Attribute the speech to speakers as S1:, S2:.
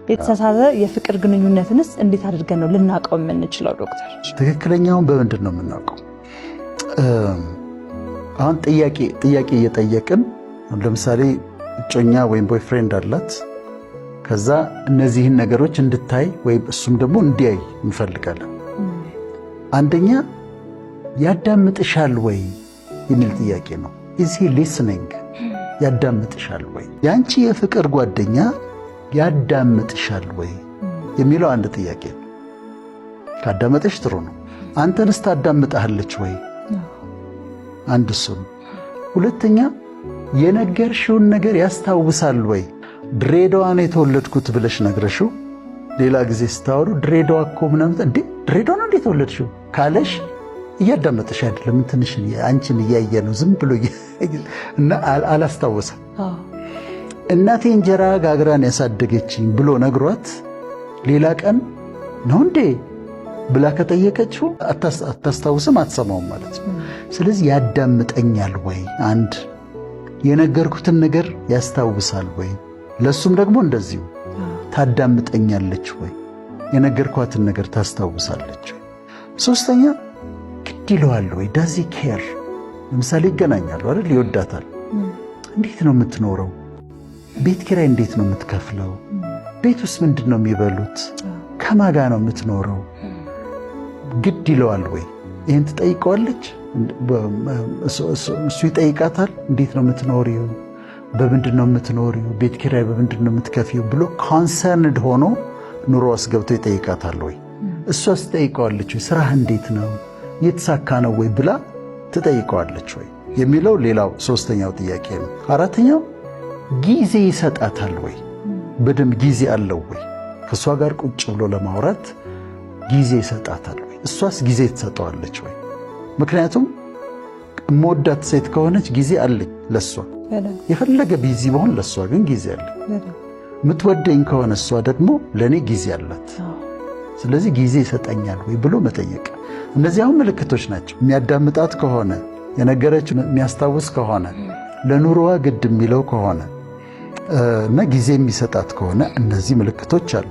S1: የተሳሳተ የፍቅር ግንኙነትንስ እንዴት አድርገን ነው ልናውቀው የምንችለው ዶክተር?
S2: ትክክለኛውን በምንድን ነው የምናውቀው? አሁን ጥያቄ እየጠየቅን፣ ለምሳሌ እጮኛ ወይም boyfriend አላት። ከዛ እነዚህን ነገሮች እንድታይ ወይም እሱም ደግሞ እንዲያይ እንፈልጋለን። አንደኛ ያዳምጥሻል ወይ የሚል ጥያቄ ነው። Is he listening? ያዳምጥሻል ወይ? የአንቺ የፍቅር ጓደኛ ያዳምጥሻል ወይ የሚለው አንድ ጥያቄ ነው። ካዳመጠሽ ጥሩ ነው። አንተንስ ታዳምጥሃለች ወይ? አንድ እሱ ነው። ሁለተኛ የነገርሽውን ነገር ያስታውሳል ወይ? ድሬዳዋ ነው የተወለድኩት ብለሽ ነግረሽው ሌላ ጊዜ ስታወሩ ድሬዳዋ እኮ ምናምን፣ እንዴ ድሬዳዋ ነው እንዴ የተወለድሽው ካለሽ እያዳመጠሽ አይደለም። ትንሽ አንቺን እያየ ነው ዝም ብሎ እና አላስታወሰም። እናቴ እንጀራ ጋግራ ነው ያሳደገችኝ ብሎ ነግሯት ሌላ ቀን ነው እንዴ ብላ ከጠየቀችው አታስታውስም፣ አትሰማውም ማለት ነው። ስለዚህ ያዳምጠኛል ወይ፣ አንድ የነገርኩትን ነገር ያስታውሳል ወይ? ለእሱም ደግሞ እንደዚሁ ታዳምጠኛለች ወይ? የነገርኳትን ነገር ታስታውሳለች ወይ? ሶስተኛ ግድ ይለዋል ወይ? Does he care? ለምሳሌ ይገናኛሉ አይደል? ይወዳታል። እንዴት ነው የምትኖረው? ቤት ኪራይ እንዴት ነው የምትከፍለው? ቤት ውስጥ ምንድን ነው የሚበሉት? ከማን ጋ ነው የምትኖረው? ግድ ይለዋል ወይ? ይህን ትጠይቀዋለች፣ እሱ ይጠይቃታል። እንዴት ነው የምትኖሪው? በምንድን ነው የምትኖሪው? ቤት ኪራይ በምንድን ነው የምትከፍዪው? ብሎ concerned ሆኖ ኑሮ አስገብቶ ይጠይቃታል ወይ? እሷስ ትጠይቀዋለች ወይ? ስራህ እንዴት ነው፣ እየተሳካ ነው ወይ ብላ ትጠይቀዋለች ወይ የሚለው ሌላው ሶስተኛው ጥያቄ ነው። አራተኛው ጊዜ ይሰጣታል ወይ? በደንብ ጊዜ አለው ወይ? ከእሷ ጋር ቁጭ ብሎ ለማውራት ጊዜ ይሰጣታል ወይ? እሷስ ጊዜ ትሰጠዋለች ወይ? ምክንያቱም የምወዳት ሴት ከሆነች ጊዜ አለኝ ለሷ፣ የፈለገ busy ብሆን ለሷ ግን ጊዜ አለኝ። የምትወደኝ ከሆነ እሷ ደግሞ ለእኔ ጊዜ አላት። ስለዚህ ጊዜ ይሰጠኛል ወይ ብሎ መጠየቅ። እነዚህ አሁን ምልክቶች ናቸው። የሚያዳምጣት ከሆነ፣ የነገረችውን የሚያስታውስ ከሆነ፣ ለኑሮዋ ግድ የሚለው ከሆነ እና ጊዜ የሚሰጣት ከሆነ እነዚህ ምልክቶች አሉ።